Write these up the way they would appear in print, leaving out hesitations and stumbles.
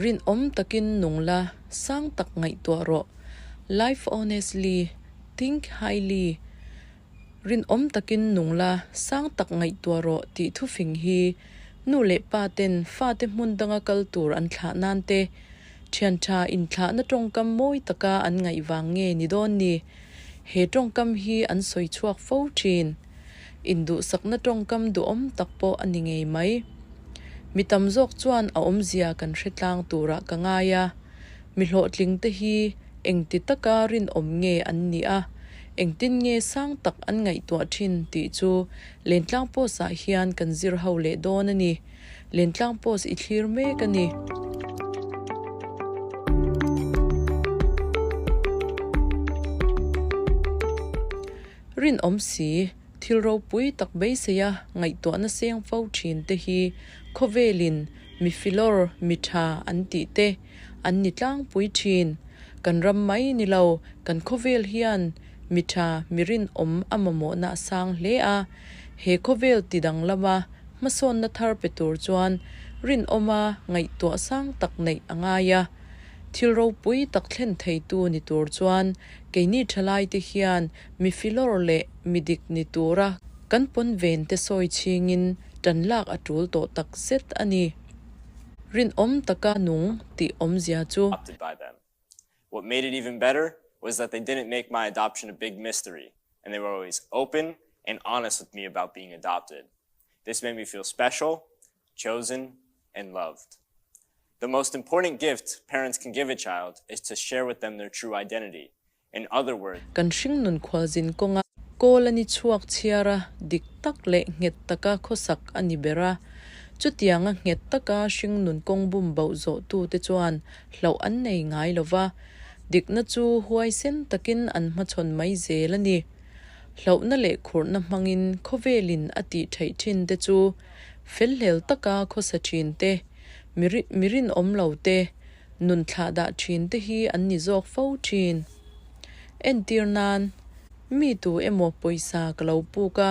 Rinawm takin nung la, sang tak ngaihtuah rawh, Live honestly, think highly. Rinawm takin nung la, sang tak ngaihtuah rawh tih thufing hi nu leh pa ten fate hmun danga kal tur an thlah nan te, thian tha inthlahna tawngkam mawi taka an ngaih vang nge ni dawn ni? He tawngkam hi an sawi chhuak fo thin. Induhsakna tawngkam duhawm tak pawh a ni ngei mai. Mi tam zawk chuan a awmzia kan hre tlang turah ka ngai a. Mi hlawhtling te hi engti taka rinawm nge an nih a, engtin nge sang tak an ngaihtuah thin tih chu Lentlang Post-ah hian kan zir ho leh dawn a ni. Lentlang Post i thlir mek a ni. Rinawm si, thil ropui tak beiseia ngaihtuahna seng fo thin te hi khawvelin mi filawr, mi tha an tih te an ni tlangpui thin. Kan ram mai ni lo, kan khawvel hian mi tha, mi rinawm a mamawhna a sang hle a. He khawvel ti danglama hmasawnna thar pe tur chuan rinawma ngaihtuah sang tak neih a ngai a. Thil ropui tak thlen theitu ni tur chuan Keini thalaite hian mi filawr leh mi dik ni tura kan pawn ven te sawi chhingin tan lak a tul tawh tak zet a ni. Rinawm taka nung tih awmzia chu. Adopted by them. What made it even better was that they didn't make my adoption a big mystery and they were always open and honest with me about being adopted. This made me feel special, chosen, and loved. The most important gift parents can give a child is to share with them their true identity. In other words, Kan hringnun khualzin kawnga kawl a ni chhuak chhiar a, dik tak leh nghet taka khawsak a ni ber a. Chutianga nghet taka hringnun kawng bum bauh zawhtute chuan hlauh an nei ngai lo va, dikna chu huaisen takin an hmachhawn mai zel a ni. Hlauhna leh khurhna hmangin khawvelin a tih theih thinte chu felhlel taka khawsa thinte, Mi rinawm lo te, nun thlah dah thin te hi an ni zawk fo thin. Entir nan, mi tu emaw pawisa ka lo puk a,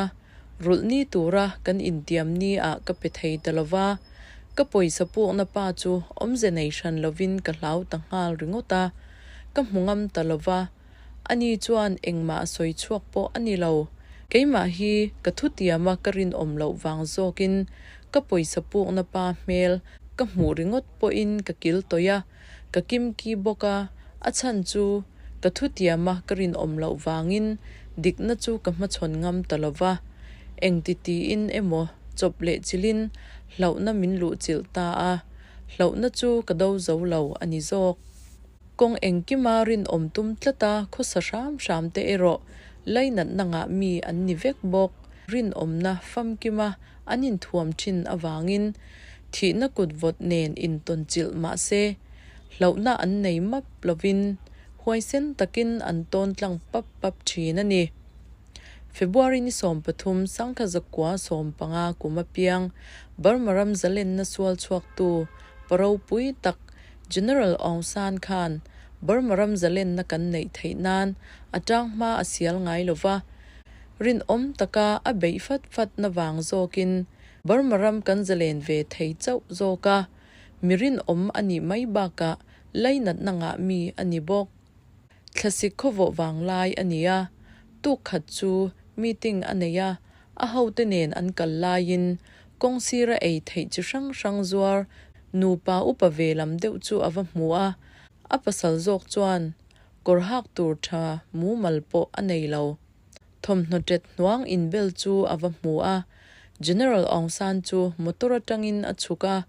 rulh ni tura kan intiam ni ah ka pe thei ta lo va, ka pawisa pukna pa chu awmze nei hran lovin ka hlau ta nghal ringawt a, ka hmu ngam ta lo va, ani chuan engmah a sawi chhuak pawh a ni lo. Keimah hi ka thutiama ka rinawm loh vang zawkin Ka pawisa pukna pa hmel ka hmuh ringawt pawhin ka kil tawih a, ka kimki bawk a, a chhan chu ka thutiama ka rinawm loh vangin dikna chu ka hmachhawn ngam ta lo va, engti tiin emaw chawp leh chilhin hlauhna min luhchilh ta a, hlauhna chu ka do zo lo a ni zawk. Kawng engkima rinawm tum tlata khawsa hram hram te erawh lainatna ngah mi an ni vek bawk. Rinawmna famkima an inthuam thin avangin thihna kut vawt nen intawn chilh mah se, hlauhna an nei map lovin huaisen takin an tawn tlang pap pap thin a ni. February ni 13, Sangkha 1915 kum apiang Burma ram zalenna sual chhuaktu pa ropui tak General Aung San khan Burma ram zalenna kan neih theih nan a tang hma a sial ngai lova, Rinawm taka a beih fat fatna vang zawkin Burma ram kan zalen ve thei chauh zawk a, mi rinawm a nih mai bakah lainatna ngah mi a ni bawk. Thlasik khawvawh vang lai a ni a, tuk khat chu meeting a nei a, a hote nen an kal laiin kawng sira ei theih chi hrang hrang zuar nupa upa ve lam deuh chu a va hmu a, a pasal zawk chuan Kawr hak tur tha mumal pawh a nei lo. Thawmhnaw tet hnuang inbel chu a va hmu a, General Aung San chu motor atangin a chhuk a,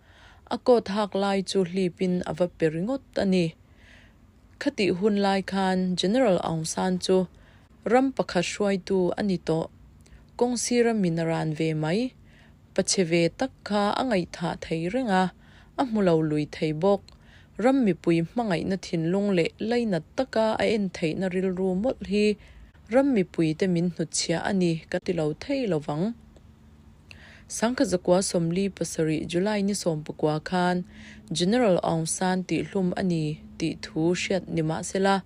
a coat hak lai chu hlipin a va pe ringawt a ni. Khatih hun lai khan General Aung San chu ram pakhat hruaitu a ni tawh. Kawng sira min a ran ve mai. Pachhe ve tak kha a ngaihthah thei reng a, a hmu lo lui thei bawk. Ram mipui hmangaihna thinlung leh lainat taka a en theihna rilru mawlh hi ram mipuite min hnutchhiah a ni ka ti lo thei lo vang. 1947 July ni 19 khan General Aung San tihhlum a ni tih thu hriat ni mahsela,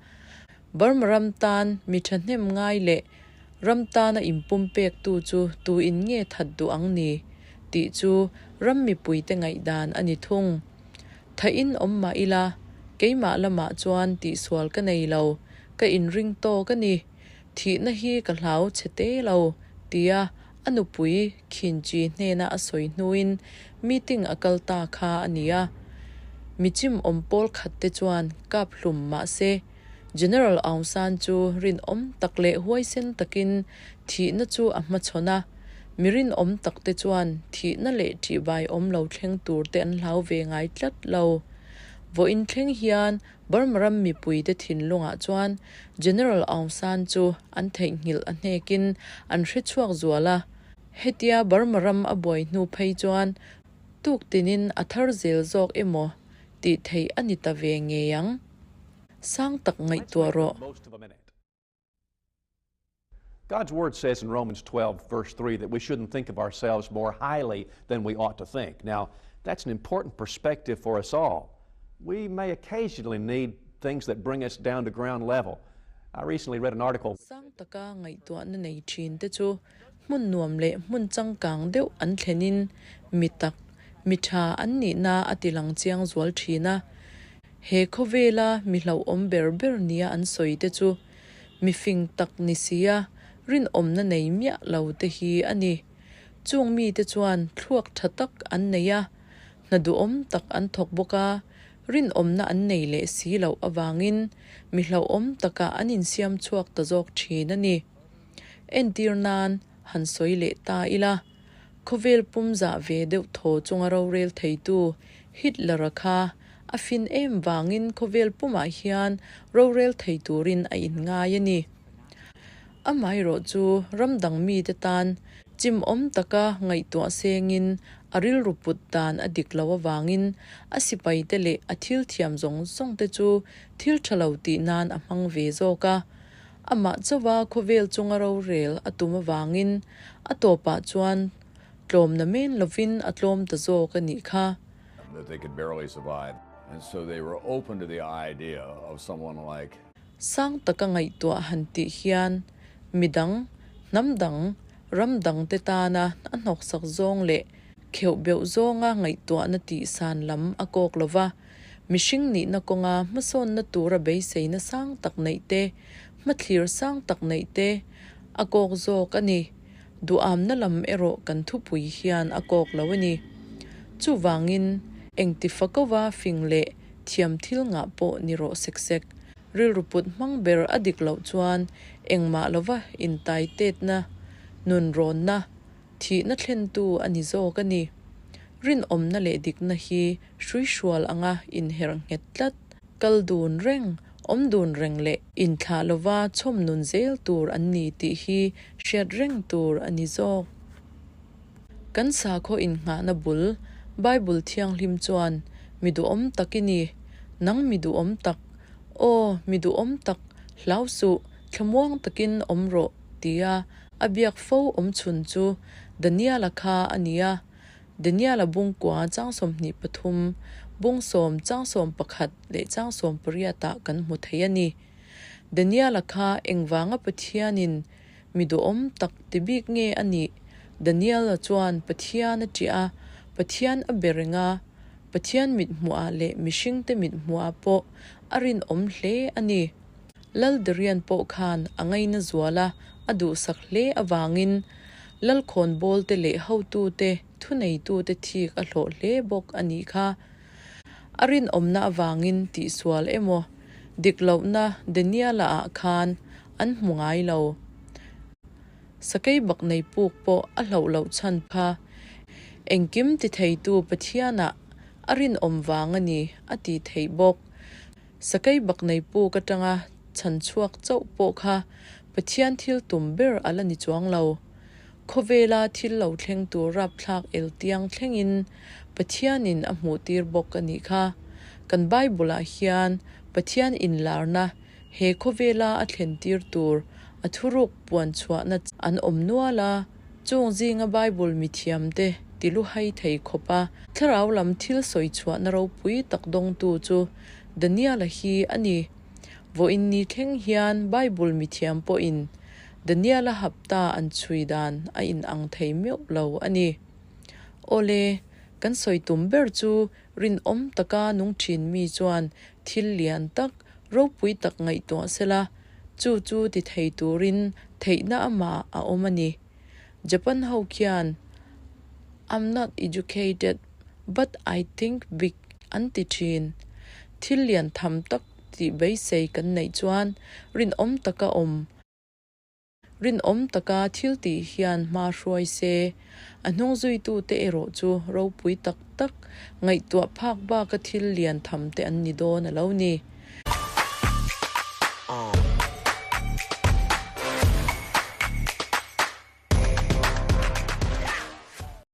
Burma ram tan mi thahnem ngai leh Ram tana inpumpektu chu tuin nge that duh ang ni? tih chu ram mipuite ngaihdan a ni thung. Thahin awm mah ila, keimah lamah chuan tihsual ka nei lo, ka inring tawk a ni. Thihna hi ka hlau chhe te lo, tia a nupui Khin Kyi hnena a sawi hnuin meeting a kal ta kha a ni a. Mi chimawm pawl khat te chuan kap hlum mah se, General Aung San chu rinawm tak leh huaisen takin thihna chu a hmachhawn a. Mi rinawm tak te chuan thihna leh ṭihbai awm lo thleng tur te an hlau ve ngai tlat lo. Vawiin thleng hian Burma ram mipuite thinlungah chuan General Aung San chu an theihnghilh a hnekin an hrechhuak zual a, hetia Burma ram a buai hnu phei chuan tuk tinin a thar zel zawk emaw tih theih a ni ta ve ngei ang. Sang tak ngaihtuah rawh. God's Word says in Romans 12, verse 3, that we shouldn't think of ourselves more highly than we ought to think. Now, that's an important perspective for us all. We may occasionally need things that bring us down to ground level. I recently read an article. Sang taka ngaihtuahna nei thin te chu hmun nuam leh hmun changkang deuh an thlenin mi tak, mi tha an nihna a tilang chiang zual thin a. He khawvela mi hlauhawm ber ber nia an sawi te chu Mi fing tak ni sia, rinawmna nei miah lo te hi a ni. Chung mite chuan thluak tha tak an nei a, hna duhawm tak an thawk bawk a, rinawmna an nei leh si loh avangin mi hlauhawm takah an insiam chhuak ta zawk thin a ni. Entir nan han sawi leh ta ila, Khawvel pum zah ve deuh thaw chunga rorel theitu Hitler-a kha a fin em vangin khawvel pumah hian rorel thei turin a inngai a ni. Amaherawh chu ram dang mite tan chimawm taka ngaihtuah sengin a rilru put dan a dik lo avangin a sipaite leh a thil thiam zawng zawngte chu thil tha lo tih nan a hmang ve zawk a. Amah chauha khawvel chunga rorel a tum avangin a tawpah chuan tlawmna men lovin a tlawm ta zawk a nih kha. That they could barely survive and so they were open to the idea of someone like. Sang taka ngaihtuah han tih hian midang, hnam dang, ram dang te tana a hnawksak zawng leh kheuh beuh zawnga ngaihtuahna tih san lam a kawk lova, Mihring nihna kawnga hmasawnna tura beiseina sang tak neih te, hmathlir sang tak neih te a kawk zawk a ni. Duhamna lam erawh kan thupui hian a kawk lo a ni. Chuvangin, engti fakova fing leh thiam thil ngah pawh ni rawh sek sek, rilru put hmang ber a dik loh chuan engmah lova intaitetna, nunrawnna, Thihna thlentu a ni zawk a ni. Rinawmna leh dikna hi hruihrual anga inherh nghet tlat, kal dun reng, awm dun reng leh inthlah lova chhawm nun zel tur an ni tih hi hriat reng tur a ni zawk. Kan sakhaw innghahna bul Bible thianghlim chuan mi duhawm tak i ni, nang mi duhawm tak, aw mi duhawm tak, hlau suh, thlamuang takin awm rawh tia A biak fo awm chhun chu Daniela kha a ni a, Daniela bungkua chang 23, bung sawm chang 11 leh chang 18 ah kan hmu thei a ni. Daniela kha engvanga Pathianin mi duhawm tak ti bik nge a nih? Daniela chuan Pathian a ṭih a, Pathian a be reng a, Pathian mithmuhah leh mihringte mithmuhah pawh a rinawm hle a ni. Laldarian pawh khan a ngaina zual a, a duhsak hle avangin Lalkhawnbawlte leh hotute, thuneitute thik a hlawh hle bawk a nih kha. A rinawmna avangin tihsual emaw, dik lohna Daniela ah khan an hmu ngai lo. Sakei bak nei puk pawh a hlauh loh chhan kha engkim ti theitu Pathianah a rinawm vang a ni a tih theih bawk. Sakei bak nei puk atanga chhan chhuak chauh pawh kha Pathian thil tum ber a la ni chuang lo. Khawvela thil lo thleng tur rapthlak el tiang thlengin Pathianin a hmuhtir bawk a nih kha. Kan Bible-ah hian Pathian inlarna he khawvela a thlentir tur a thuruk puan chhuahna an awm nual a, chung zinga Bible mithiamte ti luhai thei khawpa thlarau lam thil sawi chhuahna ropui tak dawngtu chu Daniela hi a ni. Vawiin ni thleng hian Bible mithiam pawhin Daniela hapta an chhui dan a inang thei meuh lo a ni. Awle, kan sawi tum ber chu. Rinawm taka nung thin mi chuan thil lian tak, ropui tak ngaihtuah sela, chu chu ti thei turin theihna amahah a awm a ni. Japan ho khian I'm not educated but I think big an ti thin. Thil lian tham tak tih beisei kan neih chuan rinawm taka awm Rinawm taka thil tih hian hma hruai se, a hnungzuitute erawh chu ropui tak tak, ngaihtuah phak baka thil lian tham te an ni dawn a lo ni.